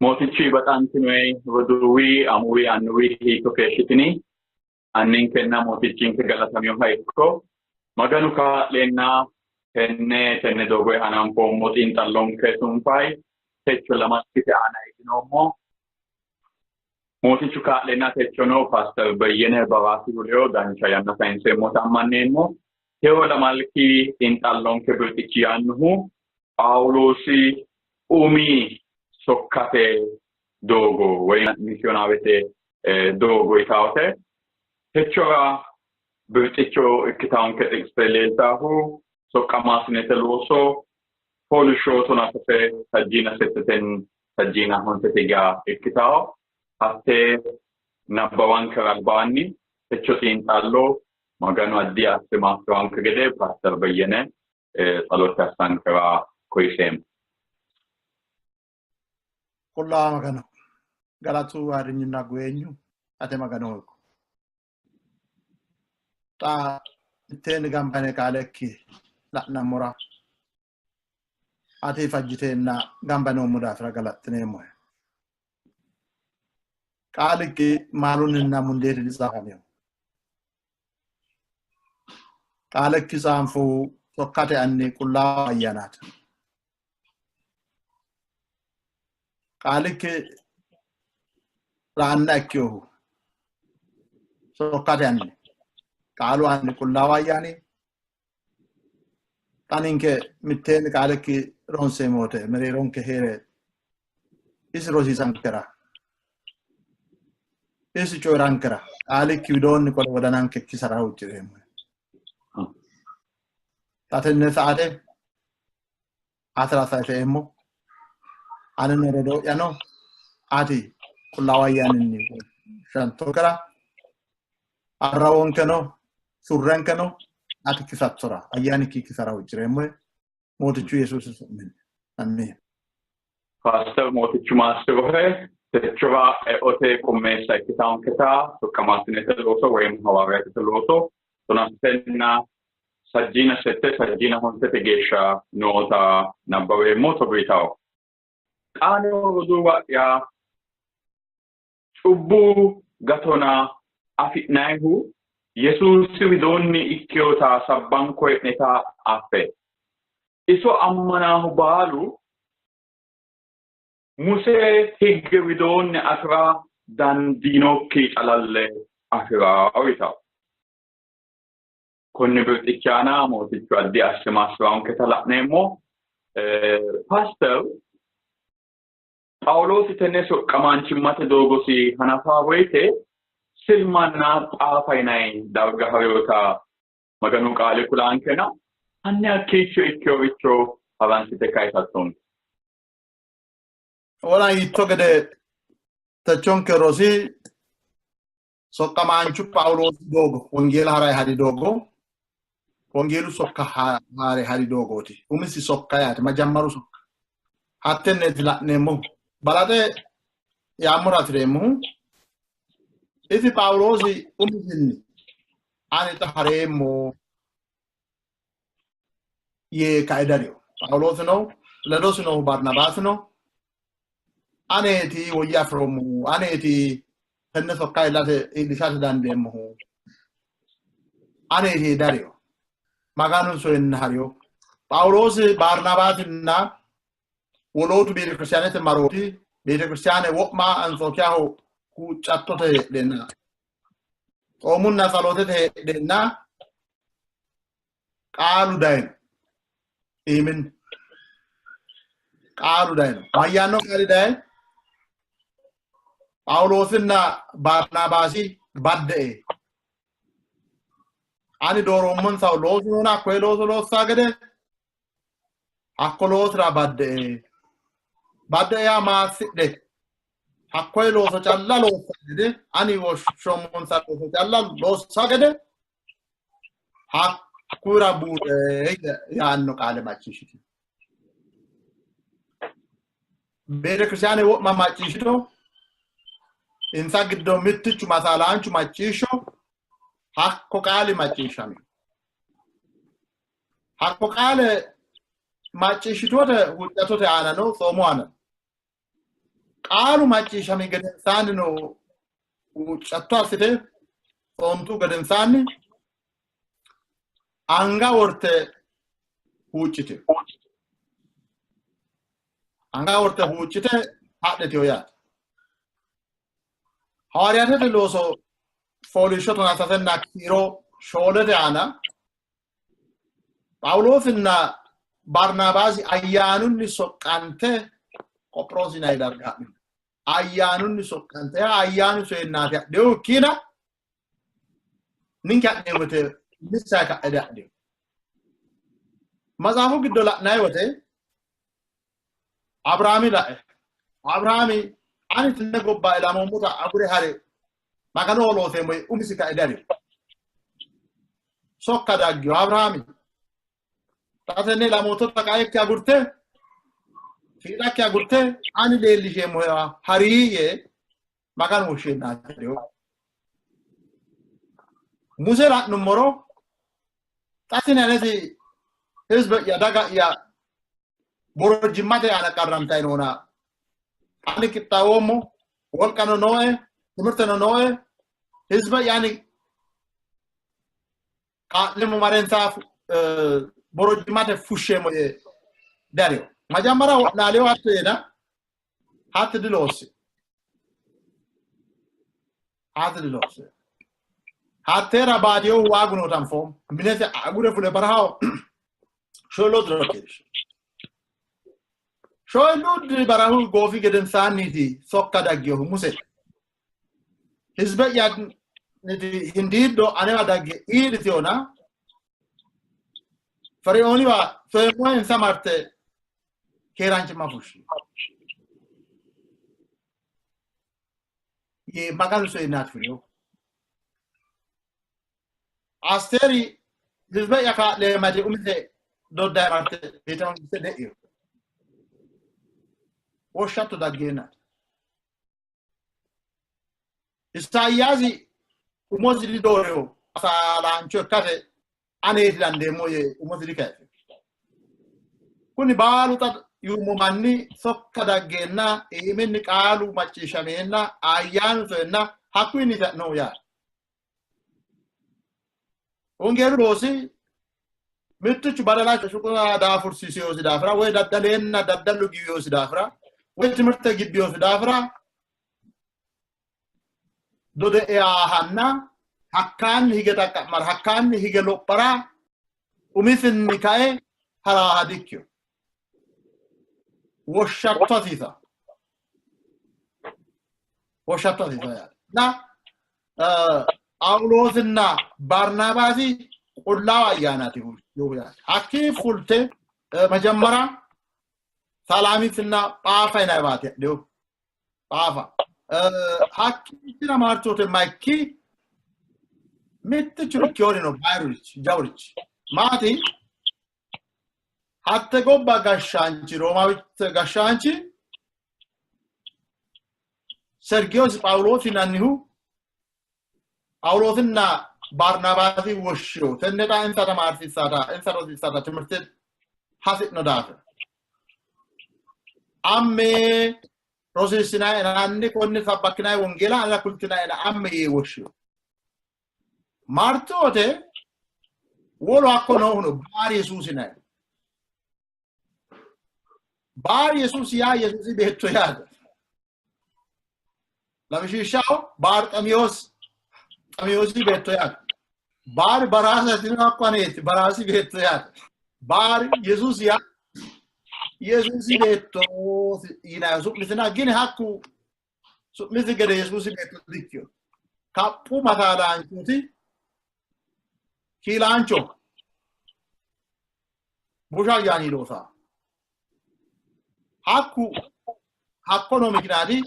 Mootichu baxantinoyi roduuwi, amuwi, annuwi hiitto keeshshitini? Anninkenna Mootichinke galataminoha ikko. Maganu kaa'leenna tenne doogoyi hananfoommo xiinxallonke sunfayi techo lamaskite aana iillinoommo. Mootichu kaa'leenna techono Paaster Beyyene Babaasihu ledo dancha yanna sayinseemmota ammanneemmo. Tewo lamalki xiinxallonke birxichi yaannohu Phaawuloosi umi sokkate doogo woy misiyonaawete doogo yitawote. Techora birxicho ikkitawonke xiqise leeltaahu soqqamaasinete looso foolishsho tonaa sase sajjiina settetenni sajjiina hontete geya ikkitawo. Hattee nabbawankera albaanni techo xiinxallo Maganu addi asse maassi'ranke gede Paaster Beyyene ጸሎት assankera koyiseemmo. Qullaawa Magano, galatu ayirrinyunna guweenyu ate Maganoho ikko. Xa mitteenni gamba yine qaalekki la'nammora ati fajjiteenna gamba noommo daafira galaxxineemmohe. Qaalikki maalunninna mundeete ditsaafamino. Qaalekki tsaanfu sokkate anni Qullaawa Ayyaanaati. Qaalikki raanna ikkinohu sokkate anni qaalu anni Qullaawa Ayyaani xa ninke mitteenni qaalekki ronseemmo wote mereeronke hee're isi rosiisankera isi coyi'rankera qaalikki widoonni qole wodananke kisara huucci'reemmo. Xa tenne saate atera sayise eemmo. Anino rodoo'yano ati Qullaawu Ayyaaninni shantonkera arrawonkeno surrenkeno ati kisattora ayyaanikki kisara huucci'reemmohe. Mootichu Yesuusi su'minni. Amiin. Paaster Mootichu maassi'rohe techora eote qummeessa ikkitaonketa soqqamaasinete looso woyim hawaariyaatete looso tonaa sajjiina sette sajjiina hontete geeshsha noota nabbaweemmo togo yitawo. Xaano roduuwa'ya cubbu gatona afi'nayihu Yesuusi widoonni ikkinota sabbankoye'neta affe. Iso ammanaahu baalu Muse higge widoonni afi'ra dandiinokki xalalle afi'ra yitawo. Konni birxichi aana Mootichu addi asse maassi'raonketa la'neemmo. Paaster Phaawuloosi tenne soqqamaanchimmate doogosi hanafa woyite Silmanna Phaafa yinanni darga ha'rinota Maganu qaali kulaankena hanni hakkiicho ikkinoricho haransite kayisattonke. Wona yiitto gede techonke rosi soqqamaanchu Phaawuloosi doogo wongeela ha'ray hari doogo wongeelu sokka haare hari doogooti. Umisi sokka yaate majammaru sokka. Hattenneeti la'neemmohu. Balaxe yaammora hasi'reemmohu isi Phaawuloosi umisinni ani xa hareemmo yee kae darino. Phaawuloosino ledosi noohu Barnabaasino aneeti woyya afi'roommohu, aneeti tenne sokka iillishate dandeemmohu, aneeti yee darino. Maganu soyenna harino. Phaawuloosi Barnabaasinna wolootu beetekiristaanete marooti beetekiristaane wo'ma Antsookiyaho huuccattote heedheenna xoomunna tsalootete heedheenna qaalu dayino. Iiminni qaalu dayino. Mayyaanno qaali daye? Phaawuloosinna Barnabaasi badde''e. Ani dooroommonsahu loosu noona hakkoye looso loossaa gede hakko loosira badde''e. Badde''e yaa maassidhe. Hakkoye looso calla loossa gede ani woshshoommonsa looso calla loossa gede hakkura buuxe yaanno qaale macciishshitino. Beetekiristaane wo'ma macciishshito, insa giddo mittichu masaalaanchu macciishsho hakko qaali macciishshami. Hakko qaale macciishshitote huuccattote aana no, tsoomu aana no. Qaalu macciishshami gedensaannino huuccatto assite tsoontu gedensaanni anga worte huuccite. Anga worte huuccite hadhiteyo yaate. Hawaariyaatete looso fooliishsho 13 kiiro 4 aana Phaawuloosinna Barnabaasi ayyaanunni soqqante Qophiroosi yinanni darga hadhino. Ayyaanunni soqqante yaa ayyaanu soyennaati hadhinohu ikkiina ninke ha'neemmo wote uminsa ka'e diadhino. Matsaafu giddo la'nanni wote Abiraami la'e Abiraami ani tenne gobba ilamoommota agure hare Maganoho looseemmo yee umisi kae diharino. Sokka daggino Abiraami xa tenne ilamoottota qaekki agurte fiixakki agurte ani leellisheemmohewa hari yee Maganu woshsheennaati. Muse la'nummoro xa tini aneti hizbe'ya daga'ya borojjimmate aana qarrantayi noona ani qixxaawoommo wolqano nooe timirteno nooe hizbe'ya ani kaa'leemmo marensa borojjimmate fushsheemmo yee darino. Majammara wo'naaleyo hatto yeena hatti diloossi. Hatti diloossi. Hatteera baadiyohu waagu noota anfoommo. Minese agure fule barahaho shooloo diro keeshshi. Shooluu diri barahu goofi gedensaanniiti sokka daggiyohu Muse. Hizbe'ya hindiiddo anewa dagge iillitiyona Feriooniwa soyemmohe insa marte keeraanchimma fushshi. Yee Maganu soyennaati fulinohu. Asteeri hizbe'ya kaa'leemma yite umise doddae marte beete mangiste de'ino. Woshshatto daggeennaati. Isayaasi umosi didoorino masaalaancho ikkate aneeti dandeemmo yee umosi dikayisino. Kuni baalu xa yuummo manni sokka daggeenna iiminni qaalu macciishshameenna ayyaanu soyenna hakkuyinni ta'nohu yaate. Wongeelu loosi mittichu badala shuquna daafursiisiyosi daafira woy daddaleenna daddallu giwiyosi daafira woy timirte gibbiyosi daafira dode eahanna hakkaanni hige xaqqa'mara hakkaanni hige lophara umisinni kae haraaha dikkino. Woshshatto hasiisa. Woshshatto hasiisa yaate. Na Phaawuloosinna Barnabaasi qullaawa ayyaanaati yaate. Hakkii fulte majammara Salaamisinna Phaafa yinanniwaati hadhinohu. Phaafa. Hakkiichira martoote maikki mittichu ikkiyorino bayirurichi jawurichi maati? Hatte gobba gashshaanchi Roomawitte gashshaanchi Sergiyosi Phaawuloosi yinannihu Phaawuloosinna Barnabaasi woshshino. Tenne xa insa tamaarsiissata insa rosiissata timirte hasi'no daafira. Amme rosiissinaena hanni konne sabbakkinanni wongeela anera kultinaena amme yee woshshino. Martu wote wolu hakko noohuno Baari Yesuusi yinanni. Baari Yesuusi yaa Yesuusi beetto yaate. Lawishshaho Baar Xamiyoos Xamiyoosi beetto yaate. Baar Baraasa sinu hakko aneeti Baraasi beetto yaate. Baar Yesuusi yaa Yesuusi beetto yinanni su'misina gini hakku su'misi gede Yesuusi beetto dikkino. Kaphu masaalaanchooti kiilaancho busha ayyaani loosa. Hakku hakko noo mikinaati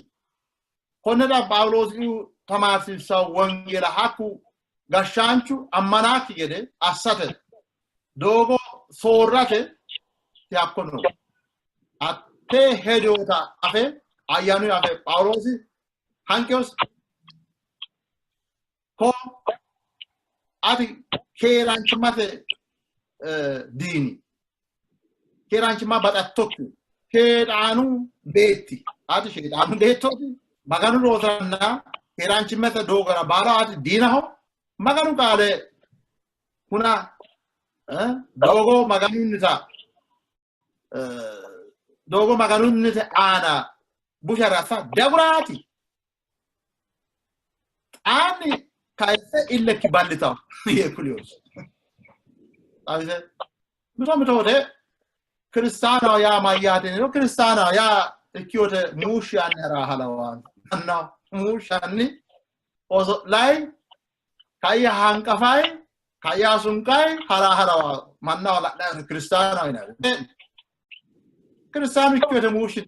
konnira Phaawuloosi tamaarsiissanno wongeela hakku gashshaanchu ammanakki gede assate doogo soorrate hakko no. Hatte hedoota afe ayyaanu afe Phaawuloosi hanqeos ko ati keeraanchimmate diini keeraanchimma baxattokki sheexaanu beetti Ati Sheexaanu beettooti. Maganu loosiranna keeraanchimmate doogora baala ati diinaho. Maganu qaale huna doogo Maganunnita doogo Maganunnite aana bushare assa diaguraati. Xaanni kayisse illekki ballitawo yee kuliyoosi. Xawise mito mito wote kiristaanaho yaa mayyaate yiniro kiristaanaho yaa ikkiyote muushshi yaanni hara halawaan anna muushshi yaanni oso'lay kayya hanqafay kayya sunqay hara halawa mannaho la'nay kiristaanaho yinanni kiristaanu ikkiyote muushshi.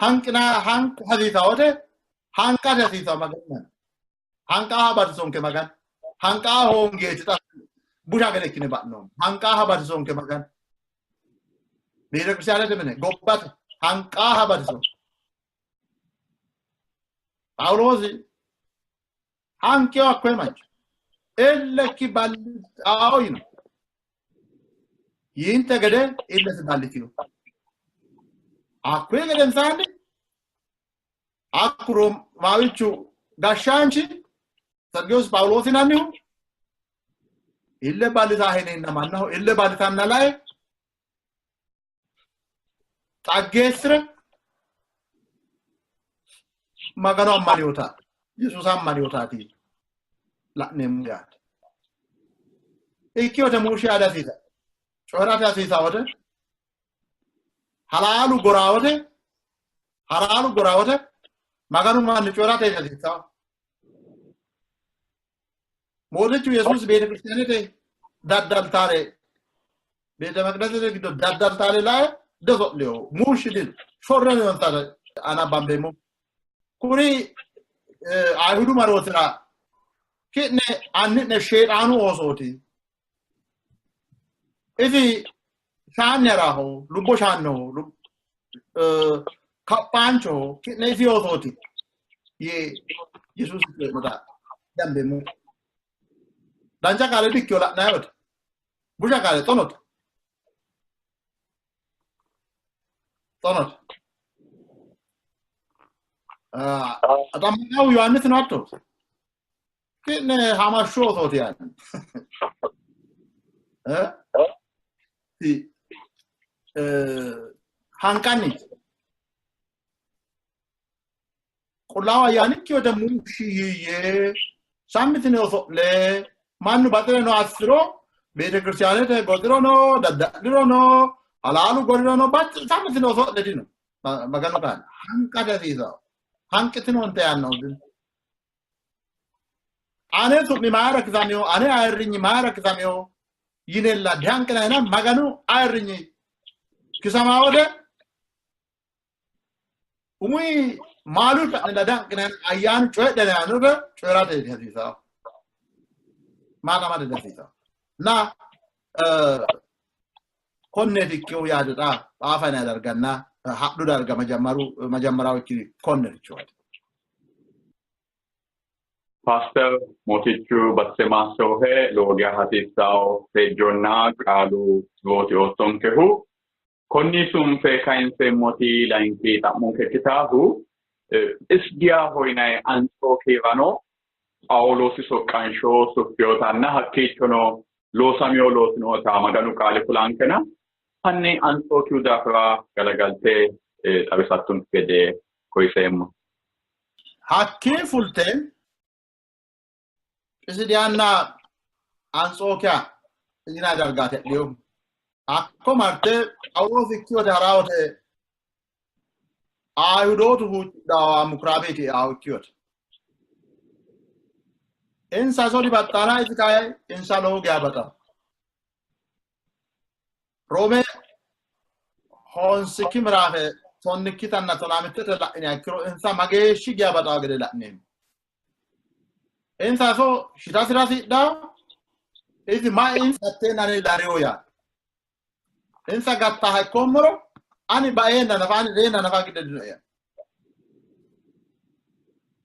Hanqina hanqu hasiisawo wote hanqate hasiisawo Maganu hanqaa batisonke Maganu hanqaa hoongeeti xa busha gede ikkine ba'noommo hanqaa batisonke Maganu beetekiristiyaanete mine gobbate hanqaa batisonke Phaawuloosi hanqiyo hakkoye mancho illekki ballixxaawo yino yiinte gede illesi ballitino. Hakkuyi gedensaanni hakku Roomaawichu gashshaanchi Sergiyoos Phaawuloosi yinannihu ille ballitaa hineenna mannaho ille ballitanna lae xaggeessire Magano ammaniyota Yesuusa ammaniyotaati la'neemmo yaate. Ikkiyote muushshi yaade hasiisa coyi'rate hasiisa wote halaalu goraa wote halaalu goraa wote Maganu manni coyi'rate hasiisa. Mootichu Yesuusi beetekiristiyaanete daddaltaare beete maqidasete giddo daddaltaare lae doso'liyo muushshi dino shorre noonsa anabbambeemmo. Kuri Ayihudu marootira ki'ne anni'ne Sheexaanu oosooti. Isi shaanni haraho lubbo shaannoho kaphaanchoho ki'ne isi oosooti yee Yesuusi coyi'nota danbeemmo. Dancha qaale dikkiyo la'nanni wote busha qaale xonote. Xonote. Xammaqaawu Yohaannisino hatto ki'ne hamashshu oosooti yaanni. Hanqanni Qullaawu Ayyaanikki wode muushshi yiiyye, sammitine oso'le, mannu baxireno assiro, beetekiristiyaanete goxirono, dadda'lirono, halaalu gorirono, sammitine oso'le dino. Maganu qaali hanqate hasiisawo. Hanqitinoonte yaannohu dino. Ane su'mi mayira kisamino, ane ayirrinyi mayira kisamino yinella dihanqinayina Maganu ayirrinyi kisamaa wode umui maalu ka'ne dadanqinayina ayyaanu coyidhene yaannote coyi'rate hasiisawo. Maaxamate hasiisawo. Na konneeti ikkihu yaate xa xaafa yinanni darganna hadhu darga majammaru majammaraw ikki konnerichooti. Paaster Mootichu Basse Maassoohe lowo geya hasiissawo seejjonna qaalu rooti oottonkehu. Konni sunfe kayinseemmoti layinki xa'monke ikkitaahu Phisgiyaho yinanni Antsookeerano Phaawuloosi soqqansho suffiyotanna hakkiichono loosamino loosi noota Maganu qaali kulankena hanni Antsookiyu daafira galagalte xawisattonke gede koyiseemmo. Hakkii fulte Phisidiyanna Antsookiya yinanni dargaati hadhinohu. Hakko marte Phaawuloosi ikkiyote ha'raa wote Ayihudootu huuccidhaawa mukuraabeeti eaahu ikkiyote. Insa iso dibaxxaana, isi kayi insa lowo geya baxanno. Roome honsikki miraafe tonnikkitanna tonaamittete la'iniha ikkiro insa mageeshshi geya baxawo gede la'neemmo. Insa iso shitasira hasidhawo, isi ma insa hatteenna ane lareyo yaanno. Insa gattaha ikkoommoro ani baeenna nafa ani reenna nafa gidde dinoe yaanno.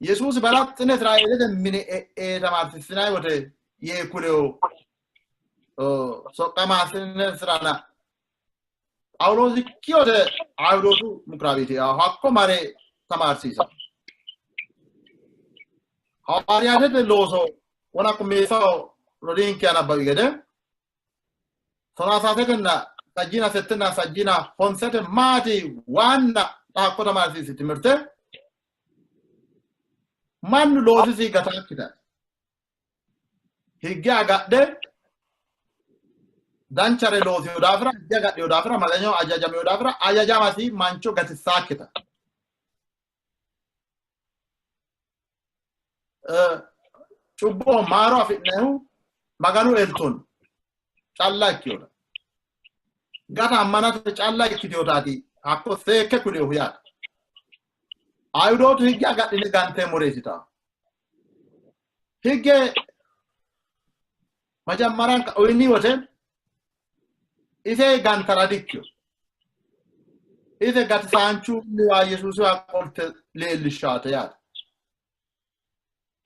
Yesuusi balaxxine Israeelete mine e'e tamaarsiissinanni wote yee kuleyo soqqamaasinesirana Phaawuloosi ikkiyote Ayihudootu mukuraabeeti hakko mare tamaarsiisa. Hawaariyaatete looso wona qummeessaho rodiinke anabbawi gede tonaa sajjina settenna sajjina honsete maati waanna hakko tamaarsiisi timirte mannu loosisi gataakkita higge agadhe danchare loosino daafira higge agadhino daafira Maganoho ajajamino daafira ajajamasi mancho gatisaakkita cubboho maaro afi'nannihu Maganu eltonni calla ikkinota gata ammanate calla ikkitinotaati hakko seekke kulinohu yaate. Ayihudootu higge agadhine ganteemmoreeti yitanno. Higge majammaranka uyini wote ise gantara dikkino. Ise gatisaanchunniwa Yesuusiwa qolte leellishshaate yaate.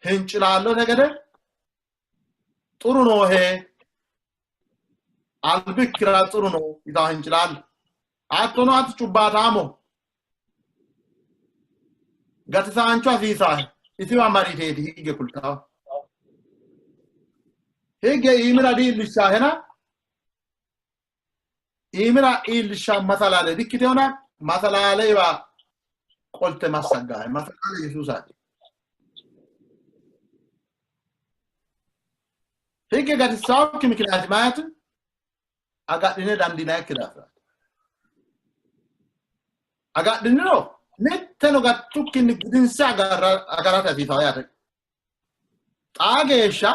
Hincilaallote gede xuru noohe albikkira xuru no yitaa hincilaallo. Hattono ati cubbaataamo gatisaancho hasiisaahe isiwa mariteeti higge kultawo. Higge iimira diillishshaahena iimira iillishsha masalaale dikkitehona masalaalewa qolte massaggahe masalaale Yesuusaati. Higge gatissaawokki mikinaati maati agadhine dandiinayikki daafiraati. Agadhiniro mitteno gattukkinni gudinse agarate hasiisawo yaate. Xaa geeshsha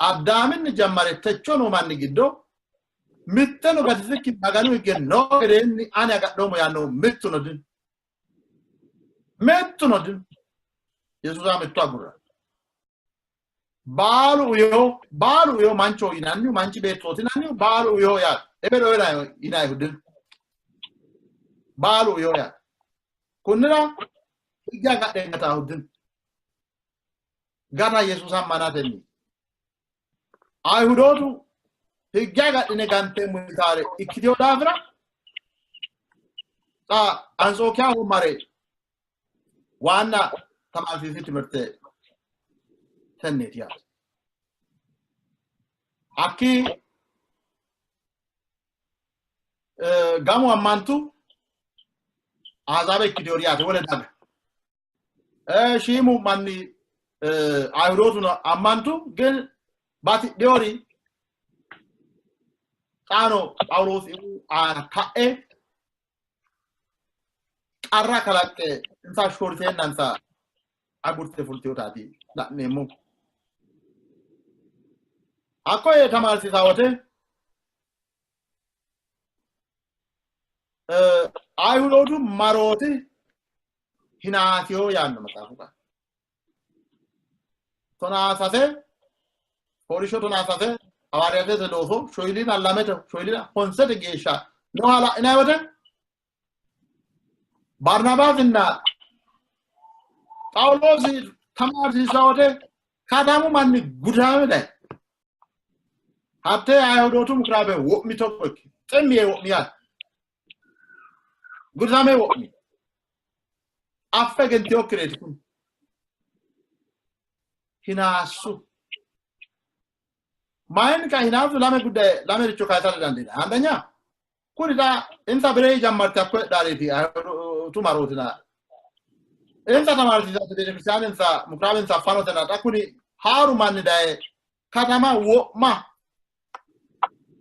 Addaaminni jammare techo noo manni giddo mitteno gatisikki Maganu higge noo gedeenni ani agadhoommo yaannohu mittuno dino. Mittuno dino. Yesuusa mitto agurra. Baalu uyo baalu uyo manchoho yinannihu manchi beettooti yinannihu baalu uyo yaate. Ebelo yinannihu dino. Baalu uyo yaate. Kunnira higge agadhe gataahu dino. Gata Yesuusa ammanatenni. Ayihudootu higge agadhine ganteemmo yitaare ikkitino daafira xa Antsookiyaho mare waanna tamaarsiisi timirte tenneeti yaate. Hakkii gamu ammantu Ahazaabe ikkitinori yaate wole daga. Shiimu manni Ayihudootuno ammantu ግን batidhinori xaano Phaawuloosi aana ka'e qarra kalaqqe insa shorteennansa agurte fultinotaati la'neemmo. Hakkoye tamaarsiisa wote Ayihudootu marooti hinaatiyo yaanno maxaafu qaali. Tonaasase fooliishsho tonaasase hawaariyaatete looso shoyilina lamete shoyilina honsete geeshsha nooha la'inanni wote Barnabaasinna Phaawuloosi tamaarsiisa wote katamu manni gudame dayi. Hattee Ayihudootu mukuraabe wo'mi togo ikki ximmi yee wo'mi yaate. Gudame wo'mi. Affe egentinookkireeti kuni. Hinaassu. Mayinni ka hinaasu lame guddaye lamericho kayisate dandiinanni. Andanya kuni xa insa biree jammarte hakko heedhaareeti Ayihudootu marootina. Insa tamaarsiisate beetekiristiyaaninsa mukuraabensa fanotena xa kuni haaru manni daye katama wo'ma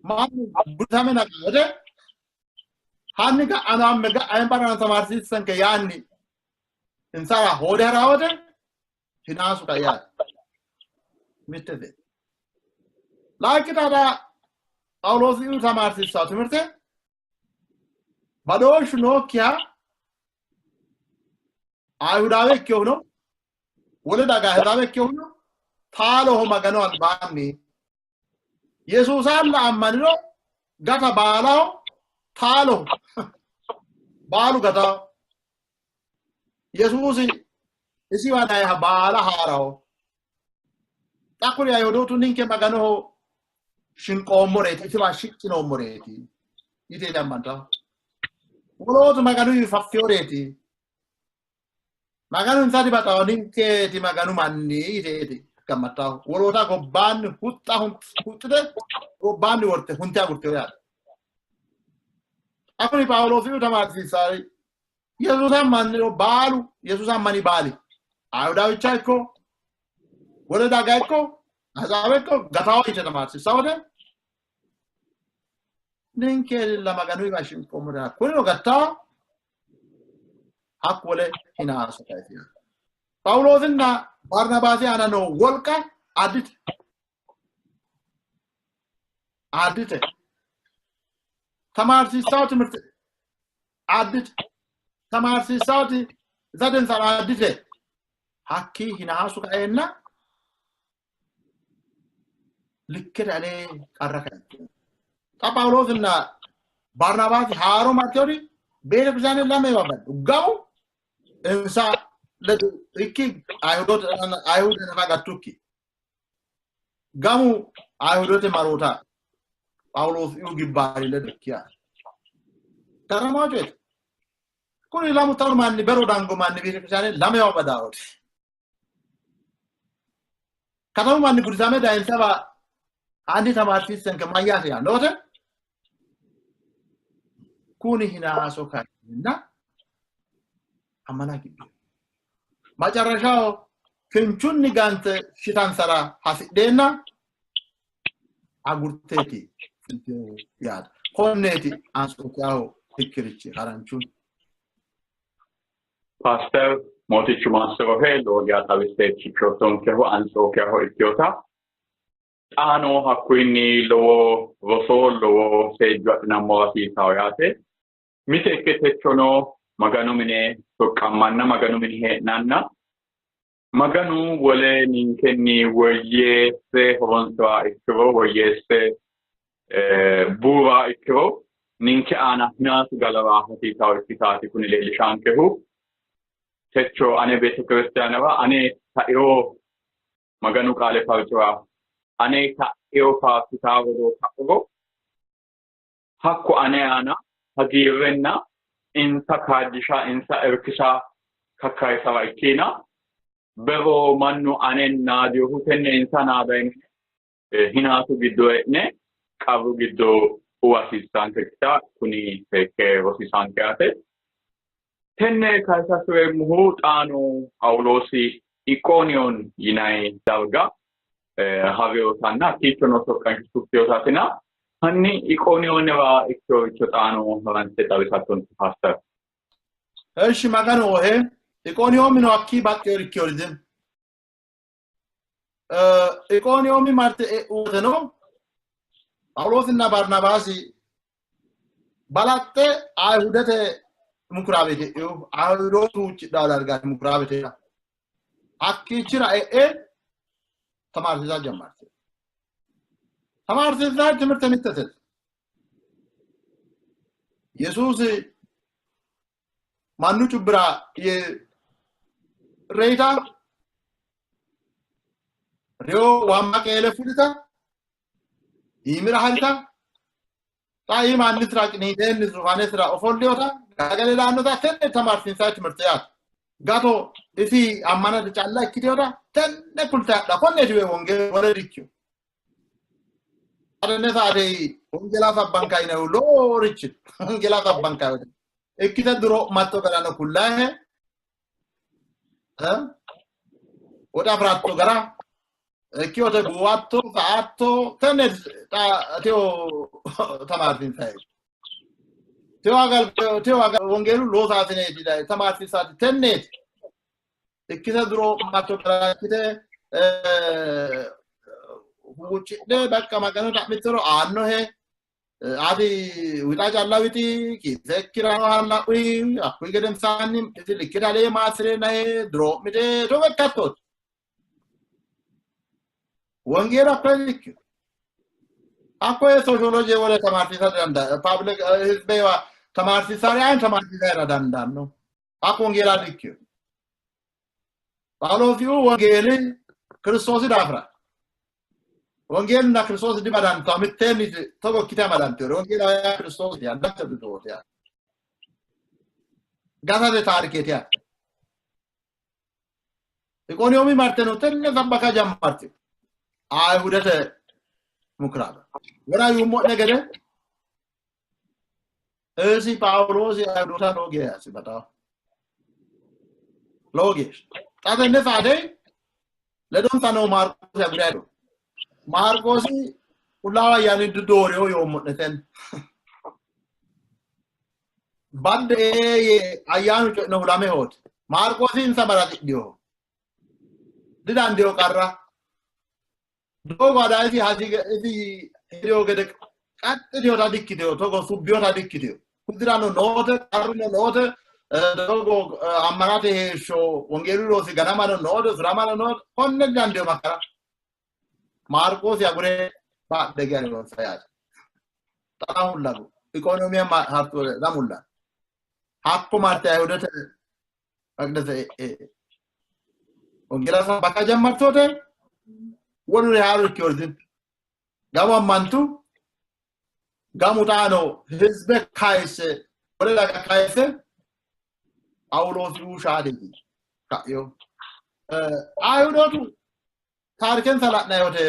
mannu gudame naqaate hanni ga'ano amme ga'a barrano tamaarsiissanke yaanni Insara hoode hara wote hinaasu kai yaate. Mittete. Layinki taada Phaawuloosi tamaarsiissawo timirte badooshshu nookkiha Ayihudaawe ikkinohuno wole daga Ayihudaawe ikkinohuno taaloho Maganu albaanni Yesuusalla ammaniro gata baalaho taaloho baalu gataho. Yesuusi isiwa dayiha baala haaraho. Xa kuri Ayihudootu ninke Maganoho shinqoommoreeti, isiwa shiqqinoommoreeti yite ammantaho. Wolootu Maganuwi faffeyoreeti. Maganu insa dibaxaho, ninkeeti Maganu manni yiteeti gammattaho. Woloota gobbaanni huxxa huxxite gobbaanni worte hunte agurteyo yaate. Xa kuni Phaawuloosi tamaarsiisaari Yesuusa ammanniro baalu Yesuusa ammani baali Ayihudaawicha ikko wole daga ikko Ahizaabe ikko gatawo yite tamaarsiissa wote ninke lilla Maganuyiwa shinqoommore hakkunino gattawo hakku wole hinaaso kayisi. Phaawuloosinna Barnabaasi aana noo wolqa addite addite tamaarsiissawo timirte addite tamaarsiissawoti zadensara addite hakkii hinaasu kaeenna likkete alee qarra kayisse. Xa Phaawuloosinna Barnabaasi haaro marteori beetekiristaane lamewa baddu. Gamu insa ledo ikki Ayihude nafa gattukki. Gamu Ayihudote maroota Phaawuloosi gibbaari ledo ikkiya. Garamaho coyeti. Kuni lamu taru manni bero dango manni beetekiristaane lamewa badaawoti. Katamu manni gudisame dayinsaba hanni tamaarsiissenke mayyaate yaanno wote kuni hinaaso kayinna ammana gibbe macarashaho kinchunni gante shitansara hasidheenna agurteeti yaate. Konneeti Antsookiyaho ikkirichi haranchunni. Paaster Mootichu maassirohe lowo geya xawisse shiqishoottonkehu Antsookiyaho ikkinota xaano hakkuyinni lowo roso lowo seejjo adhinammora hasiisawo yaate. Mite ikke techono Maganu mine soqqammanna Maganu mine hee'nanna Maganu wole ninkenni woyyeesse horonsi'ra ikkiro woyyeesse buura ikkiro ninke aana hinaasu galara hasiisawo ikkitaati kuni leellishaankehu. Techo ane beetekiristiyaanera ane taio Maganu qaale farci'ra ane taio faarsitaa rodoo ka'uro hakku ane aana hagiirrenna insa kaajjisha insa irkisa kakkayisara ikkiina bero mannu ane naadiyohu tenne insa naada hinaasu giddo e'ne qarru giddo uwa hasiissaankekkita kuni seekke rosiisaanke yaate. Tenne kayisa hasi'reemmohu xaano Phaawuloosi Iqooniyoon yinanni darga ha'rinotanna hakkiichono soqqansho suffinotatina hanni Iqooniyoonira ikkinoricho xaano haranse xawisattonke Paaster. Eshi Maganu ohe Iqooniyoomino hakkii baxxinori ikkinori dino. Iqooniyoomi marte e'u woteno Phaawuloosinna Barnabaasi balaxxe Ayihudete mukuraabete e'u. Ayihudootu huuccidhanno dargaati mukuraabete. Hakkiichira e'e tamaarsiisa jammartu. Tamaarsiisa timirte mittete. Yesuusi mannu cubbira yee reyita reyo waamma qeele fulita iimira harita xa iima annisira qiniiteenni zufaanesira ofolliyota galagale laannota tenne tamaarsiinsayi timirte yaate. Gato isi ammanate calla ikkiteyota tenne kulte hadha konneetiwe wongeelu wole dikkino. Tenne saate wongeela sabbankayi yinayihu loworichi no. Wongeela sabbankayi wote ikkite duroo'matto garano kullayihe, woxe afi'ratto gara, ikkiyote buuwatto, sa''atto, tenne xa teyo tamaarsiinsayi. Teyo agal teyo agal wongeelu loosaasineeti tamaarsiisaati tenneeti. Ikkite duroo'matto gara ikkite huuccidhe bakka Magano xa'mittoro aannohe. Ati wixa calla wixi kiisekkirano halla uyi hakkuyi gedensaanni isi likkite alee maassi'reennahe duroo'mite togo ikkattooti. Wongeelu hakkoye dikkino. Hakkoye sooshooloje wole tamaarsiisa dandaanno. Paablik hizbewa tamaarsiisare ayin tamaarsiisara dandaanno. Hakku wongeela dikkino. Phaawuloosiuu wongeeli Kiristoosi daafira. Wongeelunna Kiristoosi dibadantawo mitteenni togo ikkite amadantino. Wongeelaho yaa Kiristoosi yaa dancha duduwooti yaate. Gatate taarikeeti yaate. Iqooniyoomi marte no tenne sabbaka jammartino. Ayihudete mukiraaba. Wona yuummo'ne gede isi Phaawuloosi Ayihudoota lowo geeshsha baxawo. Lowo geeshsha. Xa tenne saate ledonsa noo Maarqoosi agure hadhu. Maarqoosi Qullaawa Ayyaani dooriyo yoommo'ne tenne. Badde yee ayyaanu co'inohu lamehooti. Maarqoosi insa balaxidhinoho. Didandiyo qarra. Doogo ada isi isi hediyo gede qaxxitiyota dikkiteyo, togo subbiyota dikkiteyo. Kudirano noote, qarruno noote, doogo ammanate heeshsho wongeelu loosi ganamano noote, suramano noote, konne didandiyo makara. Maarqoosi agure badhe gearinonsa yaate. Xa mullagu ikonomiya hartu ramulla. Hakko marte Ayihudete maqidese e'e wongeela sabbaka jammartoote woluri haaru ikkiyortin. Gamu ammantu, gamu xaano hizbe kayisse wole daga kayisse Phaawuloosi shaate ka'yo. Ayihudootu taarikensa la'nanni wote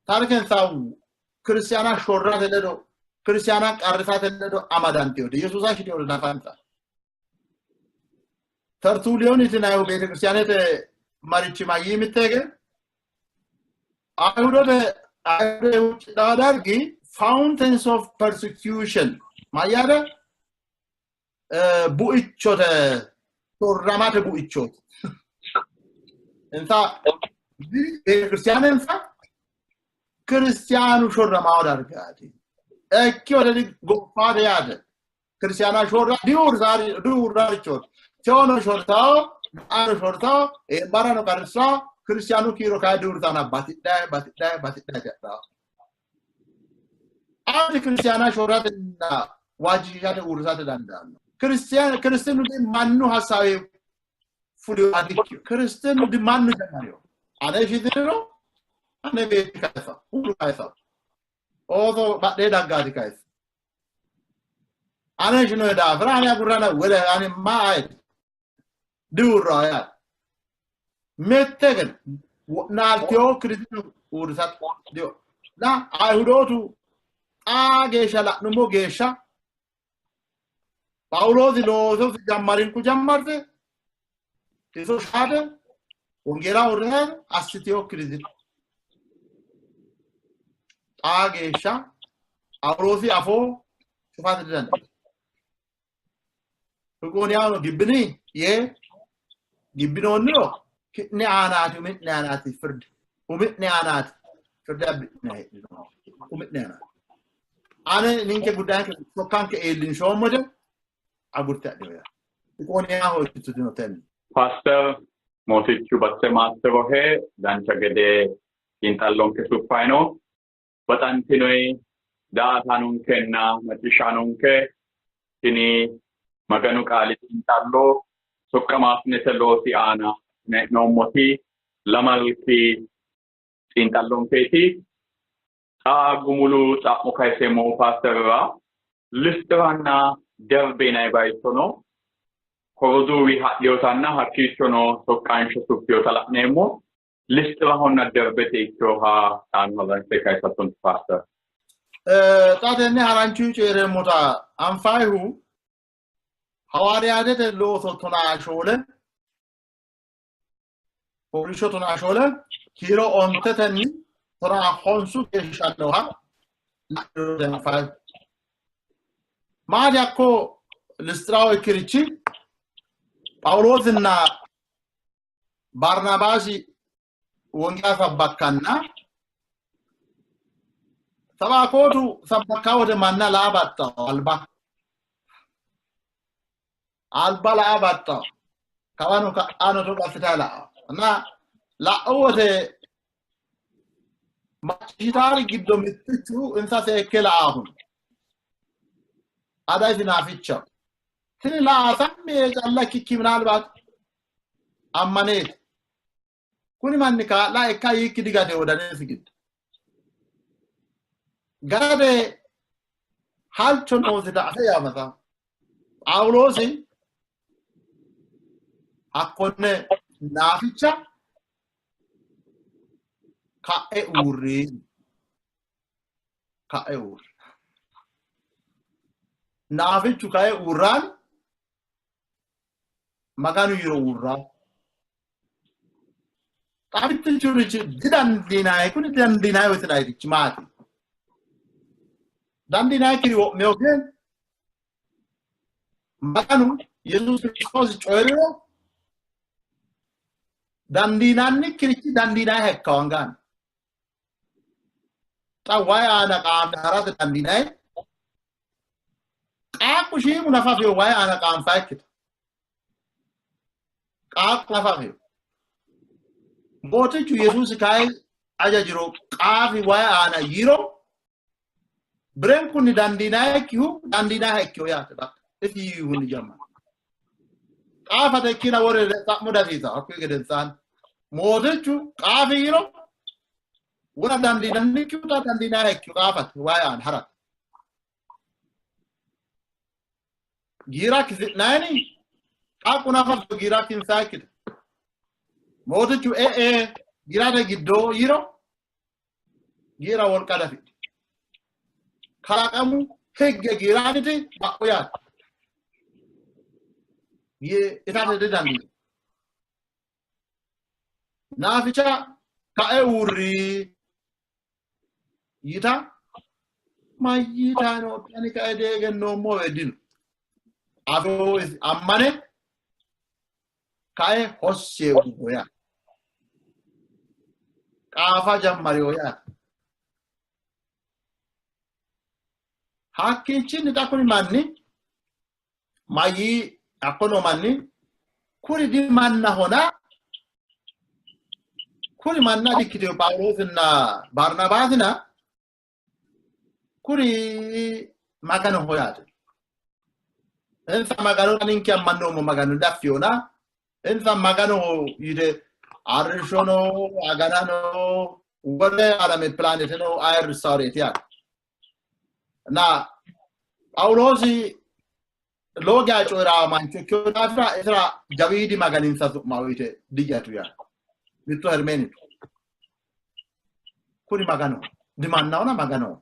taarikensa ክርስቲያና shorrate ledo ክርስቲያና qarrisate ledo amadantinote Yesuusa shitinote nafansa. Tertuliyoon yitinayihu beetekiristaanete marichi mayyii mitteege Ayihudote Ayihude huuccidhaa dargi fountains of persecution mayyaate buichote shorramate buichooti. Insa beetekiristaanensa ክርስቲያኑ shorramaa dargaati. Ekki goffaate yaate. ክርስቲያና shorra diuursaarichooti. Teono shortawo, ano shortawo, eembarano qarrissawo, ክርስቲያኑ kiiro kayi diuursaana batidhaye batidhaye batidhaye jedhawo. Ati ክርስቲያና shorratenna waajjishate uurrisate dandaanno. ክርስቲያኑ mannu hasaawe fuliyo adikkiyo. ክርስቲያኑ di mannu jammariyo. Ane shitiro ane beetti kayisa, huulu kayisa. Ooso badhee daggaati kayisa. Ane shino daafira ane agurrana wole ane maa ayeti diuurraa yaate. Mitte gede wo'naalteyo ክርስቲያኑ uurrisate diyo. Na Ayihudootu xaa geeshsha la'nummo geeshsha Phaawuloosi loososi jammarinku jammarte iso shaate wongeela uurrisate assiteyo ክርስቲያኑ xaa geeshsha Phaawuloosi afoo cufate didandiino. Iqooniyaano gibbini yee gibbinoonniro ki'ne aanaati umi'ne aanaati firdi umi'ne aanaati firdi abbi'ne heedhino umi'ne aanaati. Ane ninke guddayanke sokkanke iillinshoommote agurte adhino yaate. Iqooniyaho ikkitino tenne. Paaster Mootichu Batte Maassirohe dancha gede xiinxallonke suffayi no. Baxantinoyi daa''ataanonkenna macciishshaanonke tini Maganu qaali xiinxallo soqqamaasinete loosi aana hee'noommoti lamalki xiinxallonkeeti. Xa gumulu xa'mo kayiseemmohu paasterira Lisxiranna Derbe yinanni bayicho no. Koroduuwi hadhiyotanna hakkiichono soqqansho suffiyota la'neemmo. Lisxirahonna Derbete ikkinoha xaano haranse kayisattonke paaster. Xa tenne haranchu coyi'reemmota anfayihu hawaariyaatete looso 14 fooliishsho 14 kiiro ontetenni 15 geeshsha nooha anfayihu. Maati hakko Lisxiraho ikkirichi Phaawuloosinna Barnabaasi wongeela sabbakkanna sabaakootu sabbakkaa wote manna laa baxxawo alba alba laa baxxawo kawano ka'ano togo assitayi la'awo እና la'u wote macciishshitaari giddo mittichu insa seekke la'aahu ada isi naafichaho tini la'a sammi yee calla ikkikki ምናልባት ammaneeti kuni manni kaa'la ikka yiikki digate wodanesi giddo gade halcho noosita afe yaamata Phaawuloosi hakkonne naaficha ka'e uurri ka'e uurri naafichu kae uurraan Maganu yiro uurra xamittichurichi didandiinayi kuni didandiinayi wotinayirichi maati dandiinayikkiri wo'meyo gen Maganu Yesuus Kiristoosi coyi'riro dandiinannikkirichi dandiinayi hekkawo angaani xa wayi aana qaanfe harate dandiinayi qaaqqu shiimu nafa afeyo wayi aana qaanfayikkita qaaqqu nafa afeyo Mootichu Yesuusi kayi ajajiro qaafi wayi aana yiro birenkunni dandiinayikkihu dandiinayiha ikkiho yaate bakka isi yiihunni jammara qaafate ikkina wore xa'mo dasiisa hakkuyi gedensaanni mootichu qaafi yiro wona dandiinannikkihu xa dandiinayiha ikkiho qaafate wayi aana harate giira kisi'nayini qaaqqu nafa giira kinsayikkita mootichu e'e giirate giddo yiro giira wolqa dafidhi kalaqamu higge giiraaniti ba'u yaate itate didandiino naaficha ka'e uurri yita mayyitaano ani ka'e diegennoommowe dino afoo ammane ka'e hossee uurro yaate qaafa jammariyo yaate hakkiichinni xa kuni manni mayyii hakko noo manni kuri di mannahona kuri manna dikkitino Phaawuloosinna Barnabaasina kuri Maganoho yaate. Insa Magano ninke ammannoommo Magano daffiyona insa Maganoho yite arrishshono aganano wole alame pilaaneteno ayirrissaareeti yaate. እና Phaawuloosi lowo geya coyi'raa mancho ikkino daafira isira jawiidi Maganinsa su'ma uyite diyyatu yaate. Mitto Hermeenitu. Kuni Maganoho. Dimannahona Maganoho.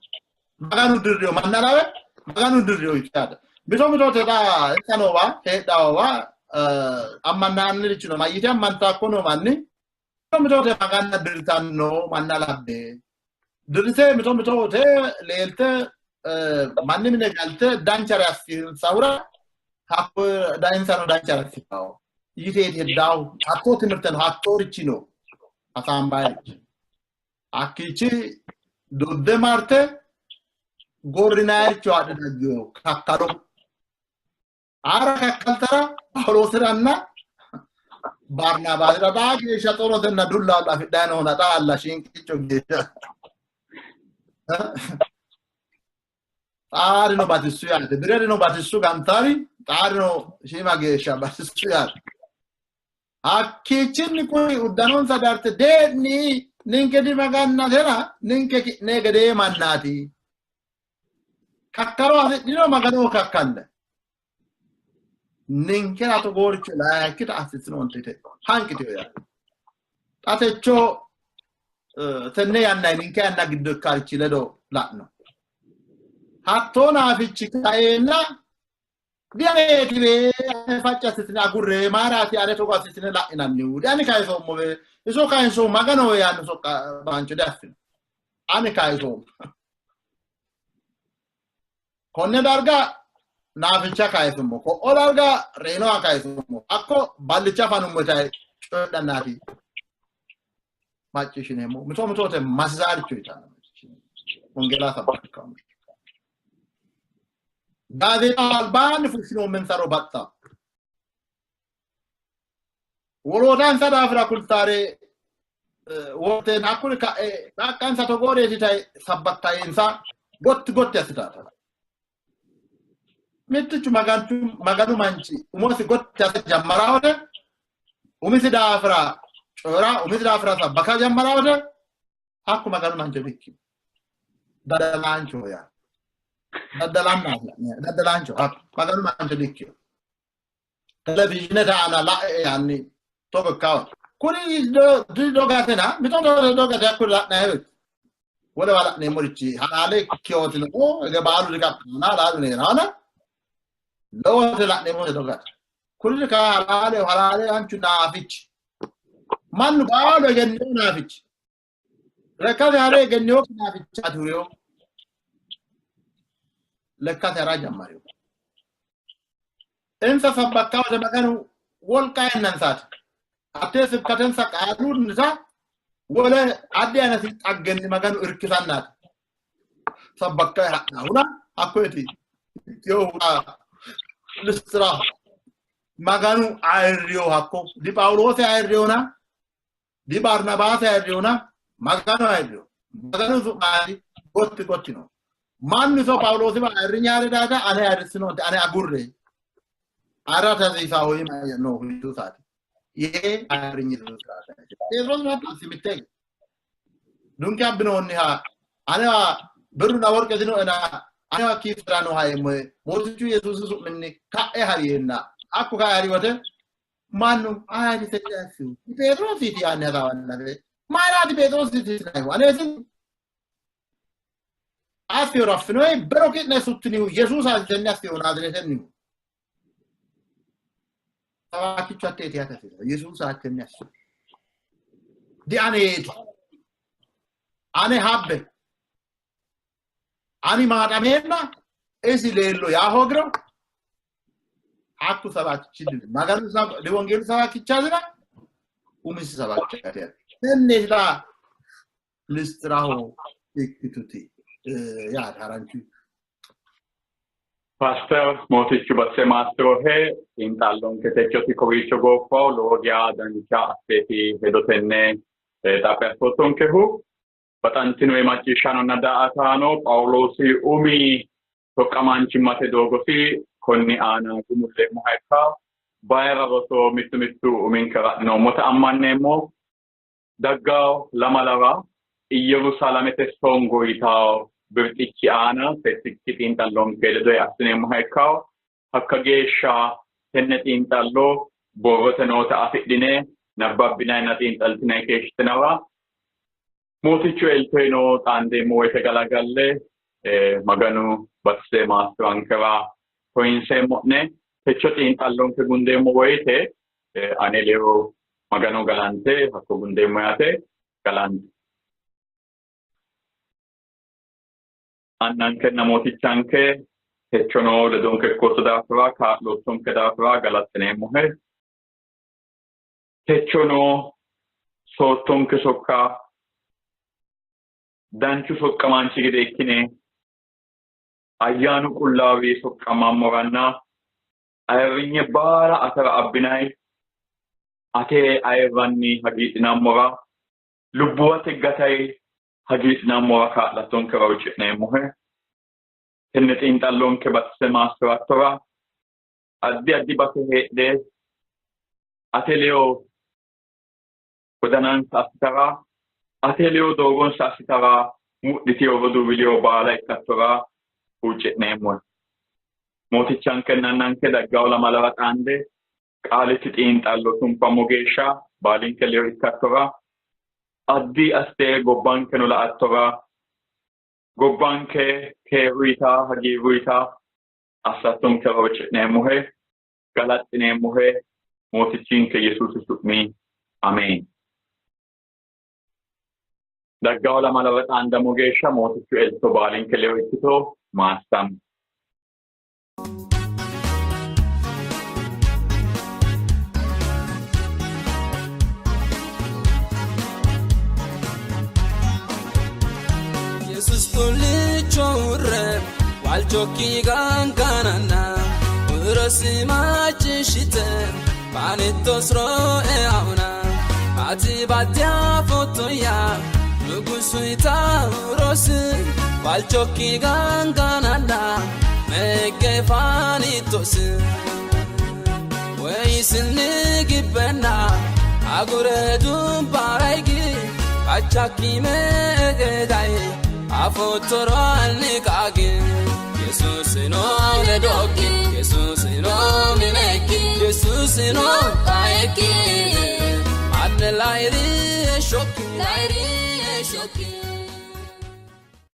Maganu dirriyo manna lawe Maganu dirriyo yite yaate. Mito mito teda insa noowa heedhawowa ammannannirichi no mayyite ammantaakko noo manni mito mitote Maganna dirritanno manna labbe dirrite mito mitote leelte manni mine galte danchare assinsahura hakko insano danchare assitawo yiteeti heddaahu hattoo timirte no hattoorichi no hasaambaayirichi hakkiichi dodde marte gorrinaayiricho adhe daggino kakkalo aara kakkaltara Phaawuloosiranna Barnabaasira xaa geeshsha xorotenna dullaalla afidhayi noona xaalla shinqicho geeshsha xaarino batissu yaate birerino batissu gantari xaarino shiima geeshsha batissu yaate hakkiichinni kuri uddanonsa darte dee'ni ninke dimagannatena ninke ki'ne gedee mannaati kakkalo hasidhino Maganoho kakkalle ninkera togooricho layikkita assitinoonte yite hanqitino yaate. Xa techo tenne yanna ninke yanna giddo ikkarichi ledo la'no. Hattoo naafichi kaeenna dianeetiwe ane facci assitine agurre mayiraati ane togo assitine la'inannihu diani kayisoommowe iso kayinsoommo Maganoho yaanno soqqamaancho diaffino ani kayisoommo. Konne darga naaficha kayisummo ko'o darga reyinoha kayisummo hakko ballicha fanummo yitayi coyidhannaati macciishshineemmo. Mito mitoote masisaaricho yitanno wongeela sabbakkanno. Gaazeexa albaanni fushshinoommensaro baxxa. Woloota insa daafira kultaare worteen hakkuri ka'e qaaqqansa togooreeti yitayi sabbakkayinsa gotti gotti assitaata. Mittichu maganchu maganu manchi umosi gotti assa jammara wote umisi daafira coyira umisi daafira sabbaka jammara wote hakku maganu mancho dikkino. Daddalaanchoho yaa. Daddalannaati daddalaancho hakku maganu mancho dikkino. Televizhiinete aana la'e yaanni togo ikkawo. Kuri didogatena mito dogate hakkuri la'nayi wolewa la'neemmorichi halaale ikkiyootino hige baalu dikaphana halaalu hee'raana lowote la'neemmote dogate. Kuri ka halaale halaale anchu naafichi mannu baalu egenneo naafichi lekkate hare egenneo naafichaati hureyo lekkate hara jammariyo. Insa sabbakka wote Maganu wolqa eennansaati. Hattee sibkatensa qaalunnita wole addi aynati xaggenni Maganu irkisannaati. Sabbakka ha'nahuna hakkoyeti ikkinohura Lisxiraho Maganu ayirriyo hakko di Phaawuloosi ayirriyona di Barnabaasi ayirriyona Maganu ayirriyo. Maganu su'maati gotti gottino. Mannu iso Phaawuloosiwa ayirrinye haare daata ane ayirrissinoonte ane agurre ayirrate hasiisaho noohu Yesuusaati yee ayirrinye Pheexiroosino hatto assi mitteenni dunke abbinoonniha anewa birruna worqe dinoena anewa kiisira nooha eemmohe Mootichu Yesuusi su'minni ka'e hari yeenna hakku kae hari wote mannu ayirrise diassihu Pheexiroosiiti yaanni hasaawanna mayiraati Pheexiroosiiti yinannihu aneeti Affiyo affinoyi bero ki'ne suttinihu Yesuusaati tenne affiyo Naaziretennihu. Sawaakichu hatteeti yaate hasiisanno. Yesuusaati tenne affiyo. Dianeeti. Ane habbe. Ani maaxameenna isi leello yaa hoogiro hakku sawaakichi Maganu wongeelu sawaakichaasira umisi sawaakichaati yaate. Tenneeti xa Lisxiraho ikkituti yaate haranchu. Paaster Mootichu Basse Maassirohe xiinxallonke techoti kowiicho gooffawo lowo geya dancha asseeti hedotenne xaphi assoottonkehu. Baxantinoe macciishshaanonna daa''ataano Phaawuloosi umi soqqamaanchimmate doogosi konni aana gumulleemmoha ikka bayira roso mittu mittu uminke ra'noommota ammanneemmo. Daggawo lamalara Iyyerusalamete songo yitawo birxichi aana settikki xiinxallonke ledo assineemmoha ikkawo. Hakka geeshsha tenne xiinxallo borrote noota afidhine nabbabbinayinna xiinxaltinay keeshshitinawa Mootichu eltoyino xaandeemmo woyite galagalle Maganu batise maassi'rankera koyinseemmo'ne. Techo xiinxallonke gundeemmo woyite ane ledo Magano galante hakko gundeemmo yaate galante. Annankenna Mootichanke techono ledonke ikkootto daafira kaa'loottonke daafira galaxxineemmohe. Techono soottonke sokka danchu soqqamaanchi gede ikkine ayyaanu qullaawi soqqammammoranna ayirrinye baala atera abbinayi ate ayirranni hagiidhinammora lubbuwate gatayi hagiidhinammora kaa'lattonkera huucci'neemmohe. Tenne xiinxallonke baxise maassi'rattora addi addi base heedhe ate ledo wodanansa assitara ate ledo doogonsa assitara mudhitino roduuwi ledo baala ikkattora huucci'neemmohe. Mootichankenna Annanke daggawo lamalara xaande qaalikki xiinxallo tunfammo geeshsha baalinke ledo ikkattora addi aste gobbankeno la''attora gobbanke keeruyita hagiirruyita assattonkera huucci'neemmohe, galaxxineemmohe Mootichinke Yesuusi su'mi ameen. Daggawo lamalara xaandammo geeshsha Mootichu elto baalinke ledo ikkito maassam. Walchokki gangananna Urosi macciishshite Baanittosro eauna Ati badya fotoya Nugusu itauros Walchokki gangananna Meggefaanitos ወይስንግበና አጉረዱን ባራይጊ ካቻኪ መገዳይ አፎቶሮአንቃግ ኢየሱስኖ ለዶኪ ኢየሱስኖ ሚነኪ ኢየሱስኖ ቃየኪ አነ ላይሪ ሾኪ ላይሪ ሾኪ።